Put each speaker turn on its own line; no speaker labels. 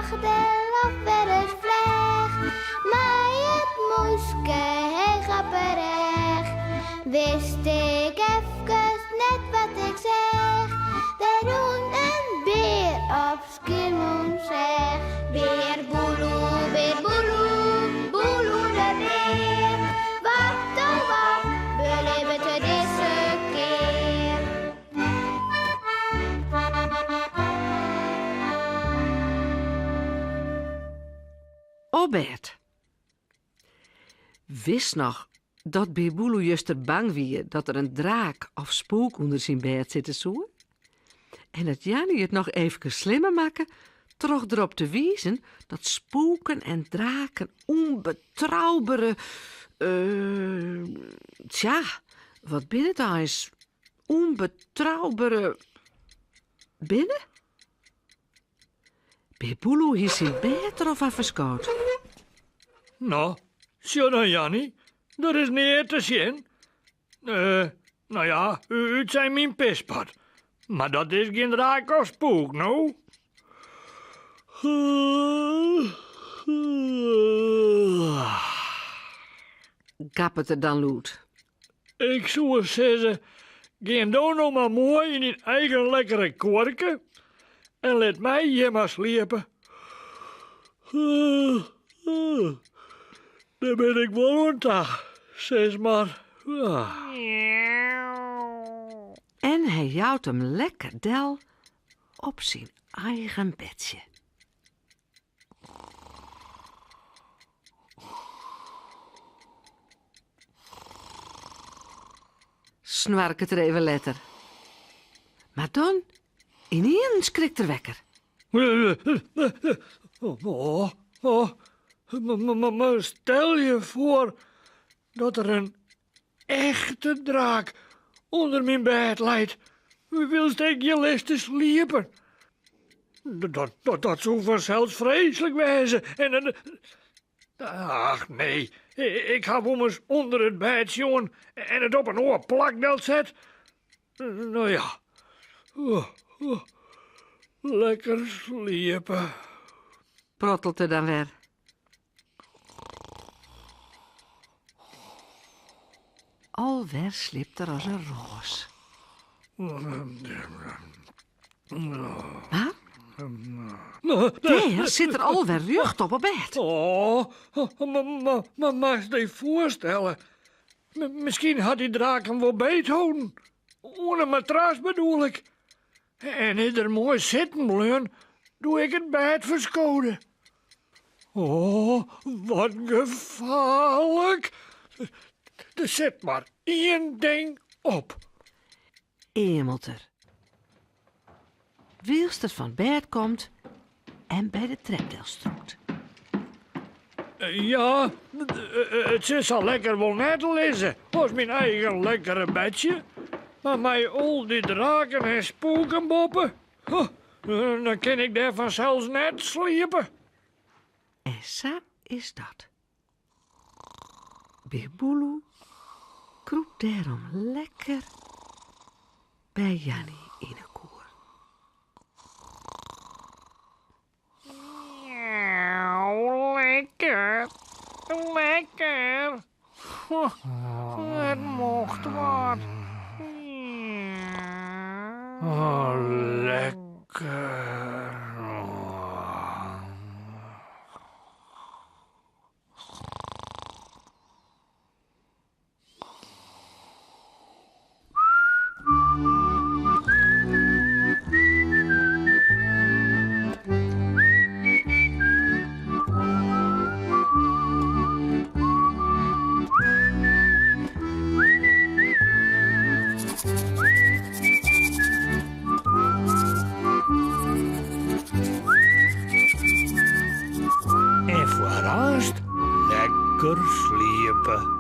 Lache der of wer ris flecht. Mei it mûske heech op 'e rêch. Wist ik efkes net wat ik seach. Der rûn in bear op Skiermûntseach. Bear Boeloe, bear Boeloe, Boeloe de bear. Wat oh wat belibbet er dizze kear?
Op bêd. Witst noch dat Bear Boeloe juster bang wie dat der in draak of spoek ûnder syn bêd sitte soe? En dat Janny it noch eefkes slimmer makke troch derop te wizen dat spoeken en draken ûnbetroubere, eh, tsja, wat binne it eins? Ûnbetroubere binne? Bear Boeloe hie syn bêd derop ferskood.
No, sjoch dan Janny, der is neat te sjen. Eh, no ja, útsein myn pispat. Mar dat is gjin draak of spoek, no.
Gappet er dan lûd.
Ik soe sizze, gean do no mar moai yn dyn eigen lekkere kuorke en lit my hjir mar sliepe. Dêr bin ik wol oan ta, sis mar.
En hy jout him lekker del op syn eigen bedsje. Snoarket er even letter. Mar dan, ynienen skrikt er wekker.
Oh, oh, mar stel je foar dat der in echte draak ûnder myn bêd leit, wylst ik hjir lis te sliepen. Dat, dat, dat soe fansels freeslik wêze. En, en, ach nee, ik haw ommers ûnder it bêd sjoen en it op in oar plak delset. No ja, lekker sliepe.
Prottelt er dan wer. Alwer sliept er as in roas. Mar dêr sit er alwer rjochtop op bêd.
Oh, mar moatst dy foarstelle, miskien hat dy draak him wol beetholden. Oan 'e matras bedoel ik. En is er moai sitten bleaun doe't ik it bêd ferskode. Oh, wat gefaarlik! Der sit mar ien ding op.
Eamelt er. Wylst er fan bêd komt en by de trep del strûpt.
Ja, it sil sa lekker wol net lizze as myn eigen lekkere bedsje. Mar mei al dy draken en spoeken boppe, dan kin ik dêr fansels net sliepe.
En sa is dat. Bear Boeloe krûpt dêrom lekker by Janny yn 'e koer.
Lekker, lekker. It mocht wat. Oh, lekker. En foarearst lekker sliepe.